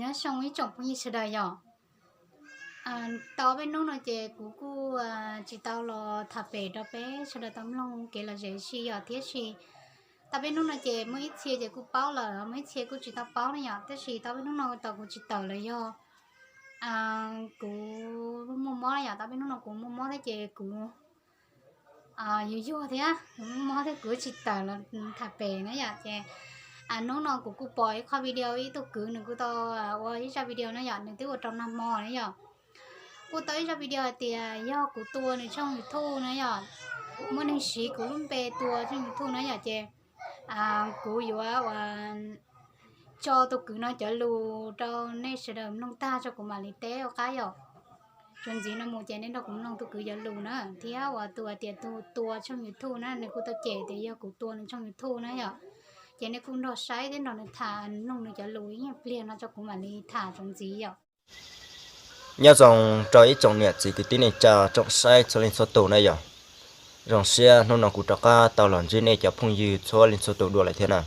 Nyob zoo ib tsoom phooj ywg sawv daws yom. Tau ob peb hnub no ces kuv kuj tsis tau los tham pem rau peb sawv daws tau mloog kev lom zem si yom, tiam sis tau peb hnub no ces muaj ib txhia ces kuj paub lawm, muaj ib txhia kuj tsis tau paub na yom, tiam sis tau peb hnub no tau kuv tsis tawm los yog kuv muaj mob na yom, tau peb hnub no kuv muaj mob thiab ces kuv yuag yuag thiab, kuv muaj mob thiab kuv tsis tawm los tham pem na yom. Ces hnub no kuv kuj pom ib qho video ib tug kwv nws kuj tau ua ib zaj video na yom, nws twb ua rau nag hmo na yom. Kuj tau ib zaj video hais tias yog kuv tua nws tshooj YouTube na yom, muaj neeg siv kuv lub npe tua tshooj YouTube na yom, ces kuv yuav ua tso tus kwv no cov lus rau nej sawv daws mloog tag tso kuv mam li teb ua qab yom. Txuas ntxiv no mus ces nej nrog kuv mloog tus kwv cov lus na, thiab uas tus hais tias tus tua tshooj YouTube na nws kuj tau cem tias yog kuv tua nws tshooj YouTube na yom. Ces nej kuj nrog saib thiab nrog nws tham mloog nws cov lus ib nyuag pliag no tso kuv mam li tham txuas ntxiv yom. Nyob zoo rau ib tsoom niam txiv kwv tij neej tsa tsoom saib txhua leej txhua tus na yom. Zoo siab hnub no kuv rov qab tau los ntsib nej cov phooj ywg txhua leej txhua tus dua lawm thiab na.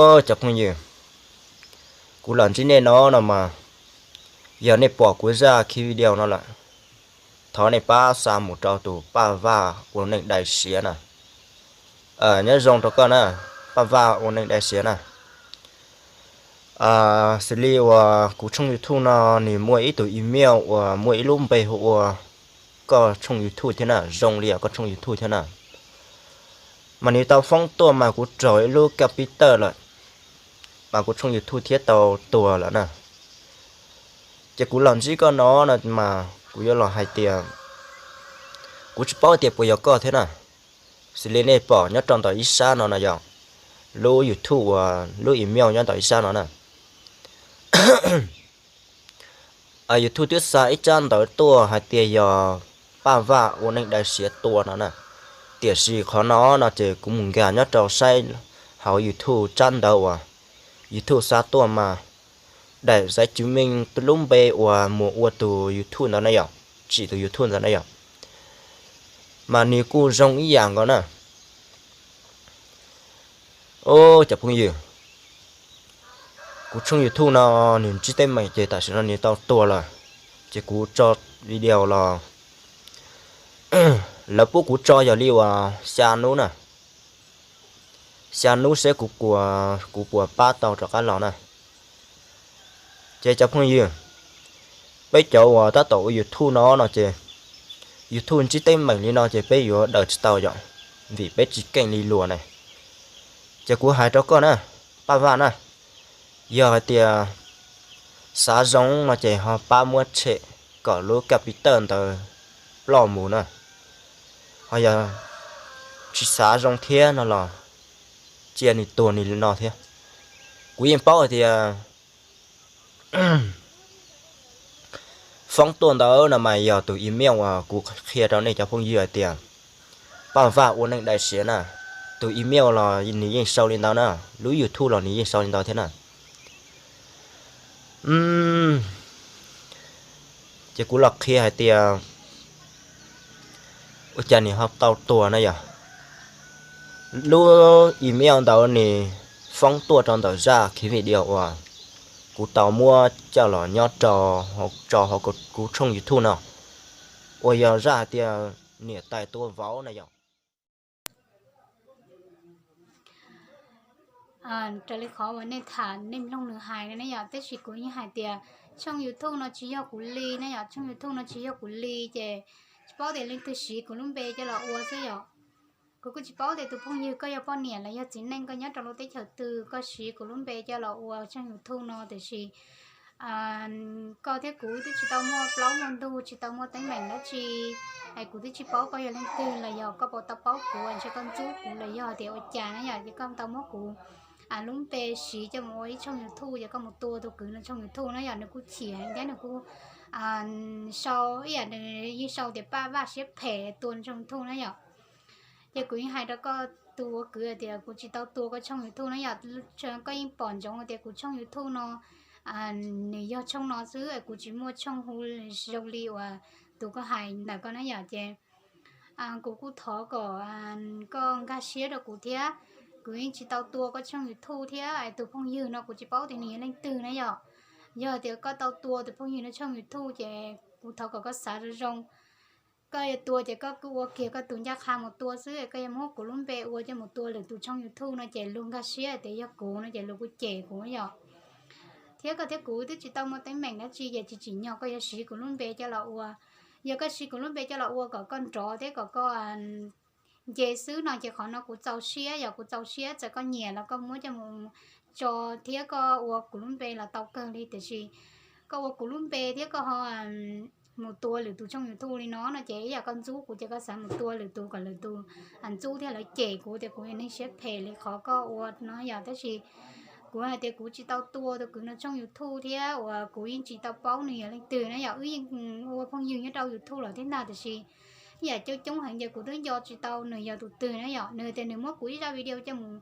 Os cov phooj ywg, kuv los ntsib nej no no mas, yog nej pom kuv zaj khi video no lawm, thov nej pab xa mus rau tus Paj Vaj ua neej dai siav na. Nyob zoo rau koj na, Paj Vaj ua neej dai siav na. Xws li uas kuv tshooj YouTube no nws muaj ib tug email uas muaj ib lub npe hu ua koj tshooj YouTube thiab na, zoo li os koj tshooj YouTube thiab na. Mas nws tau foob tuaj mas kuv raug ib lub computer lawm, mas kuv tshooj YouTube thiab tau tuag lawm na. Ces kuv los ntsib koj no no mas kuv yuav los hais tias, kuv tsis paub tias puas yog koj thiab na. Xws li nej pom nyob rau ntawm ib sab no no yog lub YouTube uas lub email nyob ntawm ib sab no na. YouTube twb xa ib tsab ntawv tuaj hais tias yog Paj Vaj ua neej dai siav tua no na. Tiam sis qhov no no ces kuv mus nkag nyob rau saib hauv YouTube tsab ntawv uas YouTube xa tuaj mas daim xaiv tswv meej lub npe uas mus ua tus YouTube ntawd na yom, tsim tus YouTube ntawd na yom, mas nws kuj zoo ib yam nkaus na. Os cov phooj ywg, kuv tshooj YouTube no nws ntsib teeb meem ces tam sim no nws tau tuag lawm. Ces kuv tso video los, lawv pub kuv tso yog li uas xya hnub na, xya hnub seb kuv, kuv puas pab tau rov qab los na. Ces cov phooj ywg, peb cov uas tab tom ua YouTube no no ces YouTube ntsib teeb meem li no ces peb yuav daws tsis tau yom, vim peb tsis keej li luag na. Ces kuv hais rau koj na, Paj Vaj na, yog hais tias xav zoo no ces ho pab muab tshem kom lub computer ntawd ploj mus na. Ho yog tsis xav zoo thiab no los cia nws tuag nws li no thiab. Kuv yeej paub hais tias foob tuaj ntawd no mas yog tus email uas kuv qhia rau nej cov phooj ywg hais tias Paj Vaj ua neej dai siav na. Tus email los nws yeej sau li ntawd na, lub YouTube los nws yeej sau li ntawd thiab na. Ces kuv los qhia hais tias ua cas nws ho tau tuag na yom. Lub email ntawd nws foob tuaj rau ntawm zaj khiv video uas kuv tau muab coj los nyob rau, tso hauv kuv tshooj YouTube no, uas yog zaj hais tias niam tais tua vauv na yom. Raws li qhov uas nej tham nej mloog nws hais no ne yom, tab sis kuv yeej hais tias tshooj YouTube no tsis yog kuv li ne yom, tshooj YouTube no tsis yog kuv li ces tsis paub tias leej twg siv kuv lub npe coj los ua xwb yom. Kuv kuj tsis paub tias tus phooj ywg koj yog poj niam los yog txiv neej, koj nyob rau lub teb chaws twg koj siv kuv lub npe coj los ua tshooj YouTube no, tiam sis koj thiab kuv twb tsis tau muaj plaub muaj ntug, tsis tau muaj teeb meem dab tsi. Es kuv twb tsis paub koj yog leej twg los yog koj puas tau paub kuv, ntshe koj ntxub kuv los yog tias ua cas na yom, ces koj tau muab kuv lub npe siv coj mus ua ib tshooj YouTube ces koj mus tua tus kwv no tshooj YouTube na yom, nws kuj chim thiab nws kuj sau ib yam, yeej sau tias Paj Vaj siab phem tua nws tshooj YouTube na yom. Ces kuv yeej hais rau koj tus ua kwv tias kuv tsis tau tua koj tshooj YouTube na yom, koj yeej pom ntsoov tias kuv tshooj YouTube no nws yog tshooj no xwb, kuv tsis muaj tshooj hu zoo li uas tus koj hais ntawm koj na yom. Ces kuv kuj thov kom koj nkag siab rau kuv thiab, Kuv yeej tsis tau tua koj tshooj YouTube thiab es tus phooj ywg no kuv tsis paub tias nws yog leej twg na yom. Yog tias koj tau tua tus phooj ywg no tshooj YouTube ces kuv thov kom koj xav zoo zoo. Koj yuav tua ces koj kuj ua kiag koj tus ncaj qha mus tua xwb, koj yuav muab kuv lub npe ua coj mus tua lwm tus tshooj YouTube no ces luag nkag siab tias yog kuv no ces luag kuj cem kuv yom. Thiab koj thiab kuv twb tsis tau muaj teeb meem dab tsi ces tsis tsim nyog koj yuav siv kuv lub npe coj los ua. Yog koj siv kuv lub npe coj los ua kom koj nrov thiab kom koj nce xwb no ces qhov no kuv txaus siab, yog kuv txaus siab, txawm koj nyiam los koj muab coj mus tso thiab koj ua kuv lub npe los tau kawg li, tiam sis koj ua kuv lub npe thiab koj ho mus tua lwm tus tshooj YouTube li no no ces ib yam koj ntxub kuv ces koj xav mus tua lwm tus kom lwm tus ntxub thiab lawv cem kuv tias kuv yog neeg siab phem li qhov koj ua no yom. Tab sis kuv hais tias kuv tsis tau tua tus kwv no tshooj YouTube thiab uas kuv yeej tsis tau paub nws yog leej twg na yom. Wb yeej ua phooj ywg nyob rau YouTube los thiab ntag, tiam sis ib yam coob coob heev ces kuv twb nco tsis tau nws yog tus twg na yom. Nws tias nws muab kuv ib zaj video coj mus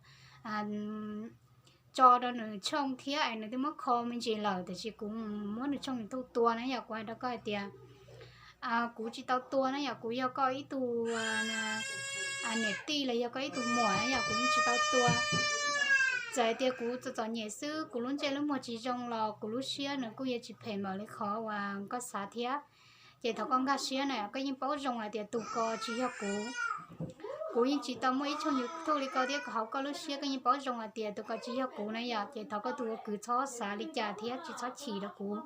tso rau nws tshooj thiab es nws twb muab kho me ntsis lawm, tiam sis kuv muab nws tshooj YouTube tua na yom. Kuv hais rau koj hais tias kuv tsis tau tua na yom, kuv yog koj ib tug niam tij los yog koj ib tug muam na yom, kuv yeej tsis tau tua. Txawm hais tias kuv txom txom nyem xwb, kuv lub ntsej lub muag tsis zoo los kuv lub siab nws kuj yuav tsis phem npaum li qhov uas koj xav thiab. Ces thov koj nkag siab na, koj yeej paub zoo hais tias tus ko tsis yog kuv. Kuv yeej tsis tau muaj ib tshooj YouTube li ko thiab, hauv koj lub siab koj yeej paub zoo hais tias tus ko tsis yog kuv na yom. Ces thov koj tus ua kwv txhob xav li cas thiab tsis txhob chim rau kuv.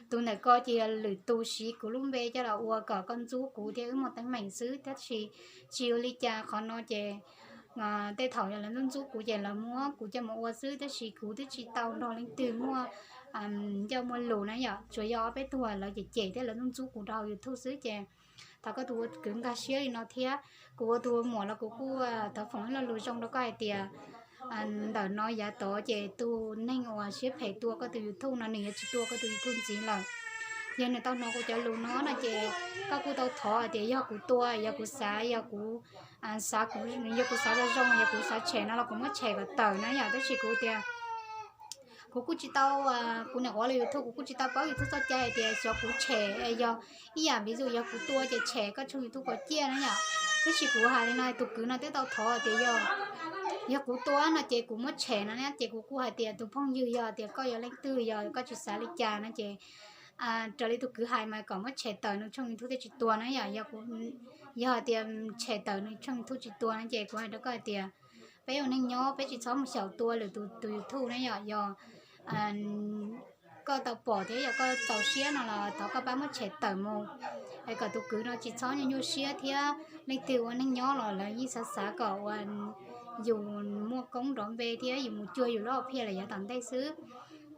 Tus ntawm ko ces yog lwm tus siv kuv lub npe coj los ua kom koj ntxub kuv thiab wb muaj teeb meem xwb, tab sis tsis ua li cas. Qhov no ces tej thaum yog lawv ntxub ntxub kuv ces lawv muab kuv coj mus ua xwb, tab sis kuv twb tsis tau nrog leej twg muaj ncauj muaj lus na yom. Tsuas yog ob peb tug lawv cem cem thiab lawv ntxub ntxub kuv rau hauv YouTube xwb. Ces thov koj tus ua kwv nkag siab li no thiab. Kuv ua tus ua muam los kuv kuj thov foom ib lo lus zoo rau koj hais tias ntawm no yav tod ces tus neeg uas siab phem tua koj tus YouTube no nws yuav tsis tua koj tus YouTube ntxiv lawm. Yog nws tau hnov kuv cov lus no no ces koj kuj tau thov hais tias yog kuv tua, yog kuv xav, yog kuv xav, yog kuv xav zoo zoo, yog kuv xav tshem no los kuv muab tshem kom tawm na yom. Tab sis kuv tias kuv kuj tsis tau, kuv nyuam qhuav los YouTube kuv kuj tsis tau paub YouTube txoj cai hais tias xyov kuv tshem, yog ib yam vis zus yog kuv tua ces tshem koj tshooj YouTube kom ciaj na yom. Tab sis kuv hais li no, tus kwv no twb tau thov tias yog, yog kuv tua no ces kuv muab tshem no na. Ces kuv kuj hais tias tus phooj ywg, yog tias koj yog leej twg, yog koj tsis xav li cas no ces raws li tus kwv hais mas kom muab tshem tawm nws tshooj YouTube thiaj tsis tua na yom. Yog hais tias tshem tawm nws tshooj YouTube tsis tua no ces kuv hais rau koj hais tias peb ua neej nyob peb tsis txhob mus xyaum tua lwm tus tus YouTube na yom. Yog koj tau pom thiab yog koj txaus siab no los thov koj pab muab tshem tawm mus, es kom tus kwv no tsis txhob nyuaj nyuaj siab thiab. Leej twg ua neej nyob los lawv yeej xav xav kom ua yus muaj koob nrov npe thiab yus mus cuag yus lub hom phiaj lawm yav tom ntej xwb.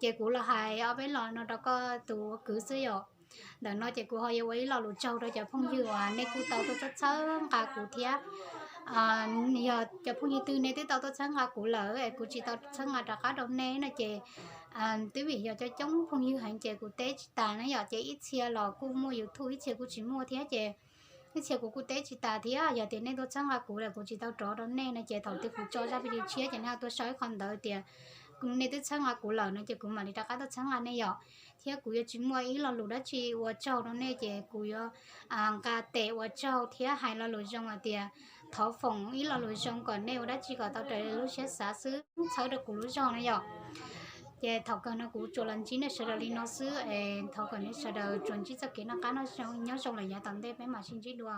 Ces kuv los hais ob peb lo no rau koj tus ua kwv xwb yom. Ntawm no ces kuv ho yuav ua ib lo lus tsaug rau cov phooj ywg uas nej kuj tau tuaj txhawb txhawb nqa kuv thiab. Yog cov phooj ywg twg nej twb tau tuaj txhawb nqa kuv lawm es kuv tsis tau txhawb nqa rov qab rau nej no ces twb vim yog cov coob phooj ywg heev ces kuv teb tsis tas na yom. Ces ib txhia los kuj muaj YouTube, ib txhia kuj tsis muaj thiab ces ib txhia kuv kuj teb tsis tas thiab. Yog tias nej tuaj txhawb nqa kuv lawm kuv tsis tau rov rau nej no ces thaum twg kuv tso zaj video tshiab ces nej ho tuaj sau ib qho ntawd tias nej twb txhawb nqa kuv lawm no ces kuv mam li rov qab tuaj txhawb nqa nej yom. Thiab kuv yuav tsis muaj ib lo lus dab tsi ua tsaug rau nej ces kuv yuav nqa tes ua tsaug thiab hais lo lus zoo hais tias thov foom ib lo lus zoo kom nej ua dab tsi kom tau raws li lub siab xav xwb, txhawb rau kuv lub zog na yom. Ces thaum kawg no kuv tsuas los ntsib nej sawv daws li no xwb es thov kom nej sawv daws tsuas ntsib txoj kev noj qab nyob zoo lawm yav tom ntej peb mam sib ntsib dua.